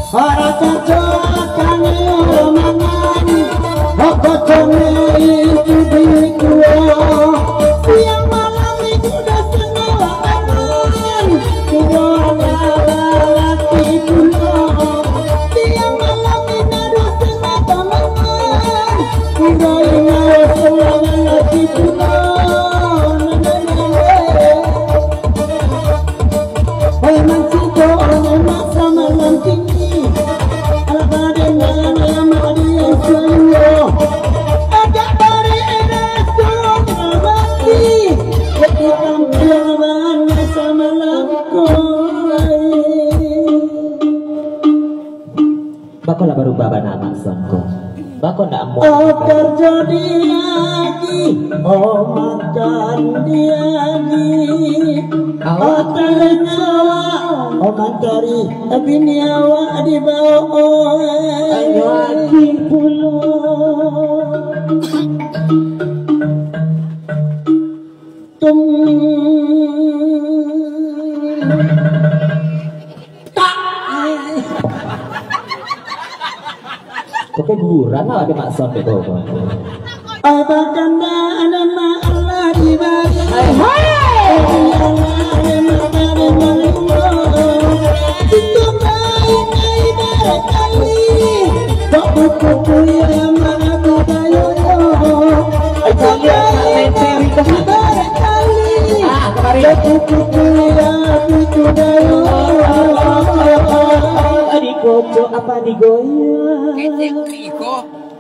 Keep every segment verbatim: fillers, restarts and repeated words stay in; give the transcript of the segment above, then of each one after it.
Harato akan romangan, hoko tone itu dikua. Siang malam itu dah setengah lapangan, sudah ada lelaki pulo. Siang malam ini dah setengah lapangan, sudah ada lelaki pulo. Oi, mancito, oi, mak, samalam kini. Alah, baden malam-malam, adi, asuah, iyo. Agak bari, enak, suah, mati. Jadi, tampil, bahan, samalam, koi. Bako lah barubah bana Mak Son ko. Bako ndak amuah. Oh, terjadi lagi. Oh, makan dia lagi. Awak. Oh, terjawab. Oh, mantari. Bini awak dibawa. Oh, lagi pulo. Tum. Tak. Kok kayak guguran lah ada Mak Son dek kau. Apa kanda ada masalah di balik? Hai, hai. Itu main ibarat kali. Kok buku kuliah malah babayun. Ayo, lihat, Kak Mete, Rita. Ibarat kali. Ah, kemarin. Kok buku kuliah itu bayun. Adi kocok apa digoyang? Ketek iko,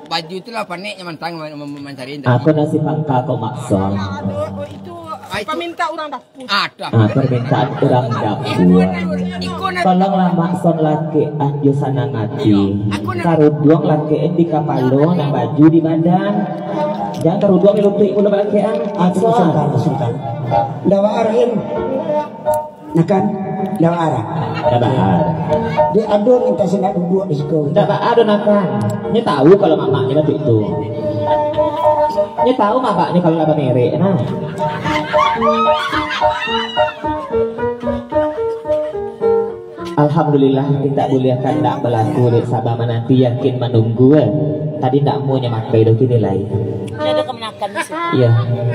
baju tu lah panek nyo mantang ma-, ma-, mancari. Aku nasi pangka kok Mak Son. Paminta urang dah. Adah. Ah, permintaan urang dapua. Tolonglah Mak Son lakek anjo sanang ati. Karuduang lakek di kapalo, nan baju di badan. Jan karuduang di lutuik pulo lakek an. Ah, Mak Son. Sebentar, sebentar. Ndak baa, Rahim. Nakan, ndak baa. Ndak baa. Dek ado minta sendak duduak di siko. Ndak baa, ado nakan. Nyo tahu kalau mamak nyo batua tu. Nyo tahu mamak nyo kalau lah bamerek, nah. Alhamdulillah, indak buliah kandak balaku, dek saba mananti, yakin manunggu, eh. Tadi ndak amuah nyo makai doh, kini lai. Ndak ado kamanakan di situ. Iya,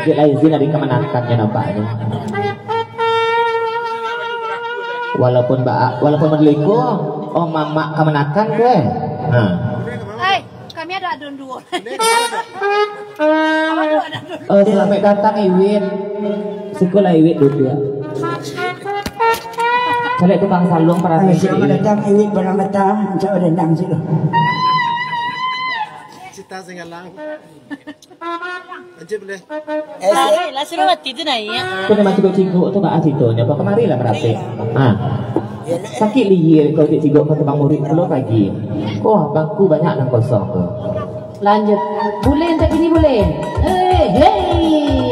dek lai izin ado kamanakannyo nampaknyo. Walaupun ba-, walaupun mandeliku, oh, mamak kamanakan ko, eh. Ha. Hei. Kami ado adun duo. Aduh, ado adun. Oh, selamat datang, Iwin. Siko lah Iwin duduak. Caliak tukang saluang parati. Selamat datang, Iwin, barang datang. Cak dendam siko. Cita singgalang. Lanjut boleh. Eh, lah, lah, sudah mati tu naiak. Kau dah mati kau cigok tu, baa cito nyo? Apa kemari lah merapek? Ha. Sakik lihia kau cigok kau tukang murid pulo pagi. Kau bangku banyak nan kosong tu. Lanjut. Boleh tak gini boleh? Eh, hei.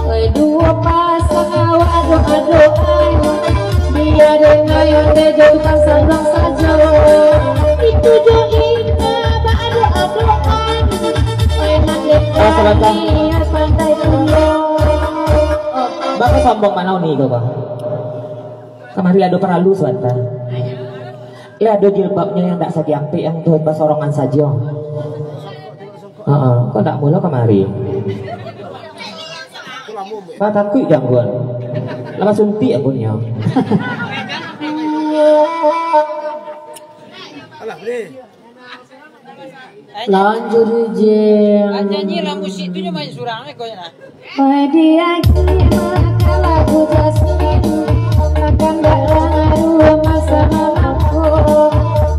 Oi, duo pasang awak adok-adokan, bia dek nayun dek jo tukang saluang sajo. Itu jo indak baadok-adokan. Oi, mandek. Ah, sabantar. Kami pandai pulo. Baa sombong mano ni kau, Bang? Kamari ado paralu sabanta. Lah ado jilbabnyo yang dak sadiampek, yang tu basorongan sajo. Heeh, kok dak mulo kamari? Bah takuik jangguan. Lah basuntik abunnyo. Alah, boleh. Lanjut, Jeng. Anjing, lah musik tu nyo main surang, eh, kau nah. Oi, diagi makan lagu Jasmine, makan barang rumah sama mangko.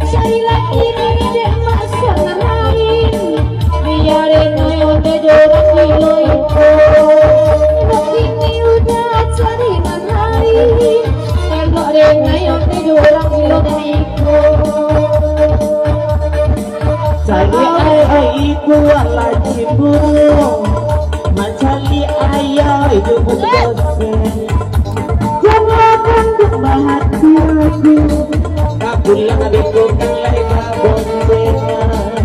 Cari laki ni dek mak sama lain, biarin ayo dek dorang gilo iko. Kini udah cari nan lain, elok dek ayo dek dorang gilo iko. Cari ai, ai buah lagi burung, mancari ayah ibu dosen. Jangan untuk bahati aku, tak pulang beko kan lai baboncengan.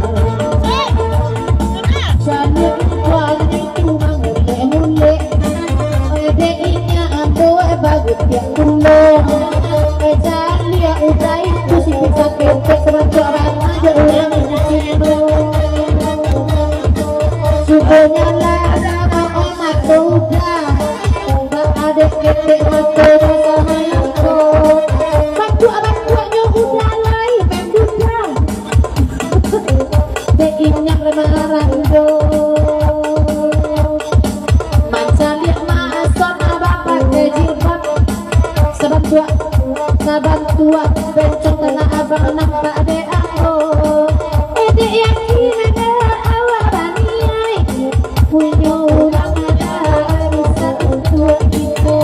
Tiap pulo, eh, caliak udah itu si pisah ketek, sebantuak rama je urang di siko. Sudah nyala, dah mato udah. Udah ada ketek mato sama itu. Bantuak-bantuaknyo udah lai, main dudah. Dek inyak marando. Mancaliak mason bapakai jilbab. Sabantuak, sabantuak, bencong Tanah Abang nampak dek ambo. Eh, dek yakin ada awak baniai. Punyo urang ada arisan untuak kito.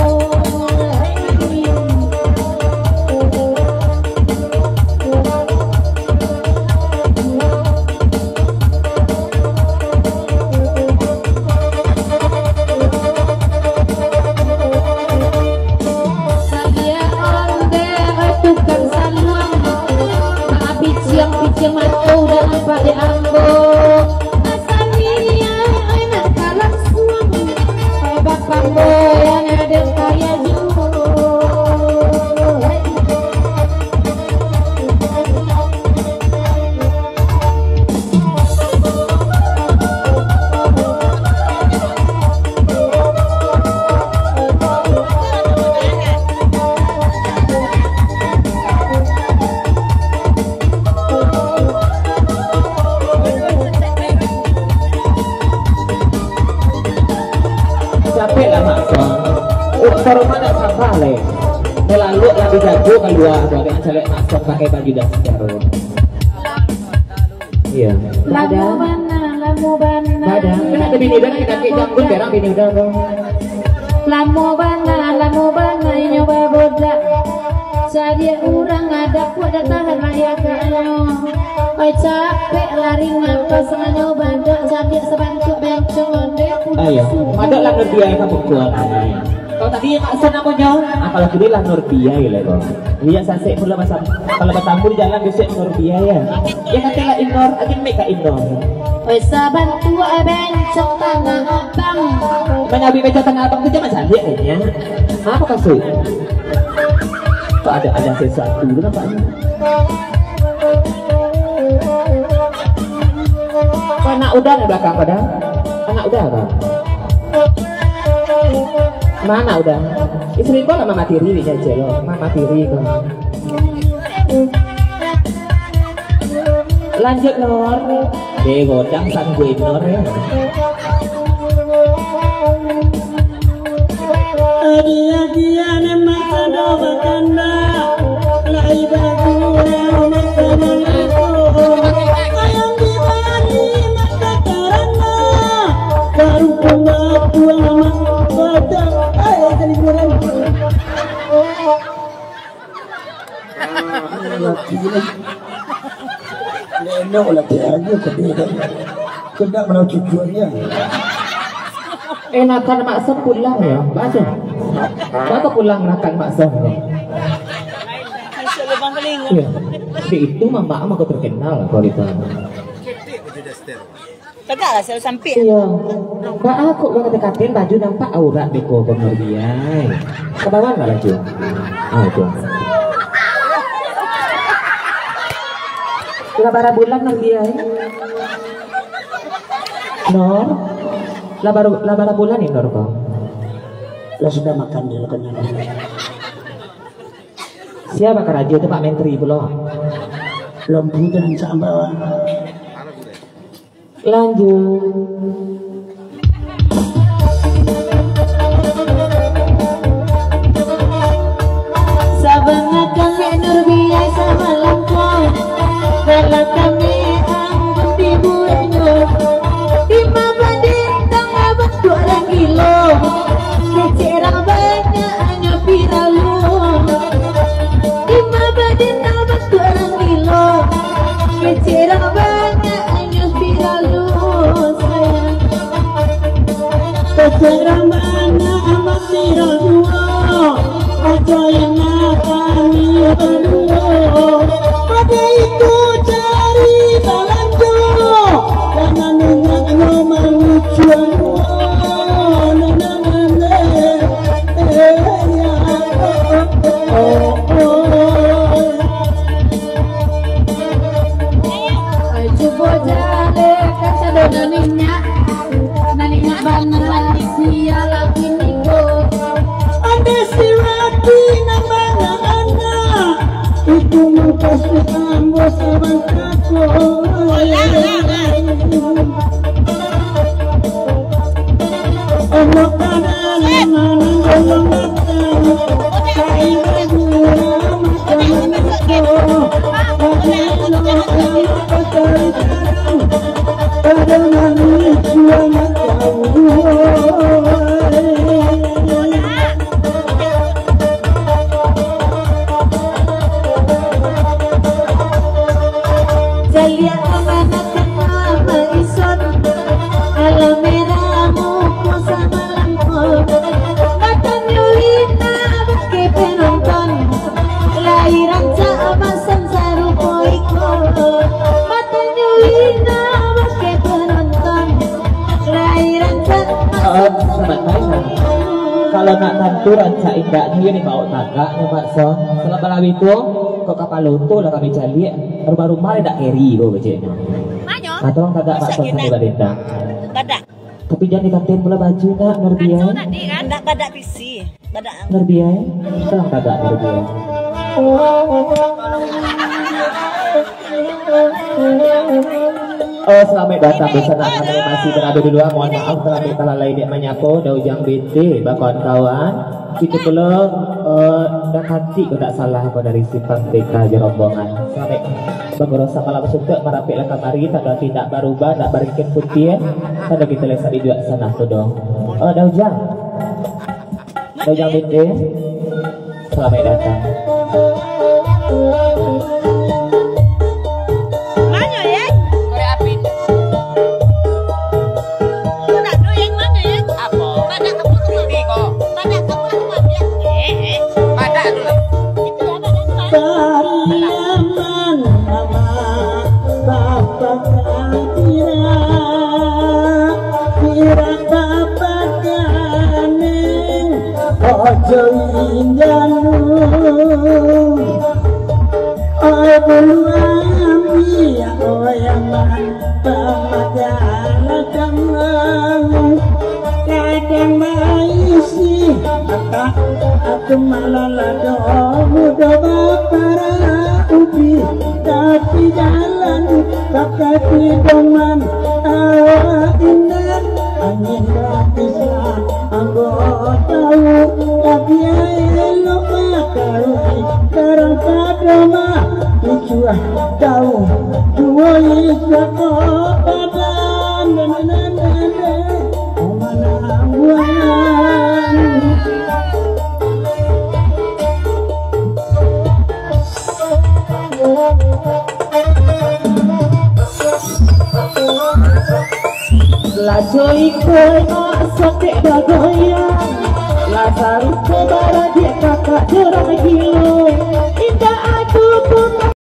Sadia onde, oi tukang saluang, maabih ciang piciang mato udah nampak di ambo. Asal niat, oi nak kalang suang, oi bapak boy, anak dek kaya juo. Capek lah, Mak Son. Uktor mah dak sabar leh. Melaluk lah dijago kalua tu, agak caliak Mak Son pakai baju daster. Iya. Lamo bana, lamo bana. Bada. Kan ada bini udah, kita kek janggut, berang bini udah tu. Lamo bana, lamo bana, inyo babodak. Cadiak urang adak kuat dah tahan layaknyo. Oi, capek lari napas, sanganyo badak, cadiak sabantuak bencong onde putus. Ayo, madok lah Nurdia ka pukul. Kalau tadi Mak Son namonyo? Ah, kalau kini lah Nurdia lah ko. Iya, sasek pula basam-, kalau batamu di jalan, besok Nurdia ya. Ya, katalah Inor, aja mik ka Inor. Oi, sabantuak bencong Tanah Abang. Manyabuik bencong Tanah Abang tu jangan caliak kayaknya. Apa maksud? Kok ada, ada sesuatu tu nampaknya. Kok anak udah di belakang pada? Anak udah apa? Mana udah? Istri kau lah mama tiri ni, Cece, lo. Mama tiri kau. Lanjut, Nor. Deh, godang sang gue, Nor, ya. Adia-dia nan masa do bakanda, lai bagurau masa mangato. Ayam di bali masa karanda, baru pun bapuang masa batang. Ai, jadi kurang. Ah, laki lah. Nengok lah tiada, kedek. Kedek mana cucuannya. Eh, nakan Mak Son pulang ya, baca. Maka pulang nakan Mak Son ya. Iya. Di itu mama mah terkenal kalau itu. Tagaklah selalu sampik. Iya. Baa kok urang katil-katil baju nampak aurat beko ko Nor, biai. Ka bawah lah baju. Ah, itu. Lah bara bulan Nor, biai. Nor. Lah bara, lah bara bulan ni Nor ko. Lah sudah makan dia lah kenyang. Sia karajo tu Pak Menteri pulo. Lampu tu rancak bawa. Lanjut. Sabana kami Nurbiah samalam ko, kalau kami anggun dibuatnyo, di mama dintang abang tu orang gilo, kecek orang banyak hanya piralu. Ima badan abang tu urang gilo, kecek urang banyak, anyo piralu sayang. Kecek urang banyak, amat piralu. Ajo yang nak kami baduo. Pada itu cari balanjo. Jangan ingat nyo mangucuan. Nana nana, eh, ya. Caliak kamanakan mama ison, alah merah muko samalangko. Matanyo indak bakeh penonton, lai rancak masan sarupo iko. Matanyo indak bakeh penonton, lai rancak masan sarupo iko. Kalau nak tantu rancak indaknyo, yo dibaok tagaknyo, Pak Son. Kalau balalu itu, kok kapalo tu lah kami caliak, rumah-rumah indak keri ko keceknyo. Manyo? Nah, tolong tagak, Pak Son, sambil badendang. Badak. Tapi jan diganti pulo baju, nak, Nurdia. Ndak badak pisi. Badak. Nurdia, tolong tagak, Nurdia. Oh, salamaik datang dunsanak, kami masih barado di lua. Mohon maaf, kami talalai dek manyapo, Da Ujang binti, bakawan-kawan. Kito pulo, eh, Da Katik, kok dak salah, ko dari Simpang Merdeka jo rombongan. Salamaik bagorosa malam suntuak, marapiklah kamari, tando ati ndak barubah, ndak baringkek putiah, tando kito lai sabiduak sanak tu doh. Eh, Da Ujang. Da Ujang binti, salamaik datang. Manyo, Yek? Korek api. Manyo, Yek? Apo? Badak apo tu, Mak? Iko. Badak apo tu, Mak? Eh, eh. Badak tu lah. Itu lah, badak tu lah. Pariaman mama, bapa kira, kira bapa kaneng. Ojo injanu, oi bulu ambiak, oi aman, pamagalah damang. Kadang baisi, atak, aku malalado, mudo bapara ubi, tapi jalan pakai pidoman, awak indak angin batislah. Ambo tahu, tapi elok mataruih, tarang pado mah icuah tahu, duo icuah ko badan, manang buahan. Lah jo iko mak saketek bagoyang, lah sarupo baradiak kakak jo urang gilo. Indak ado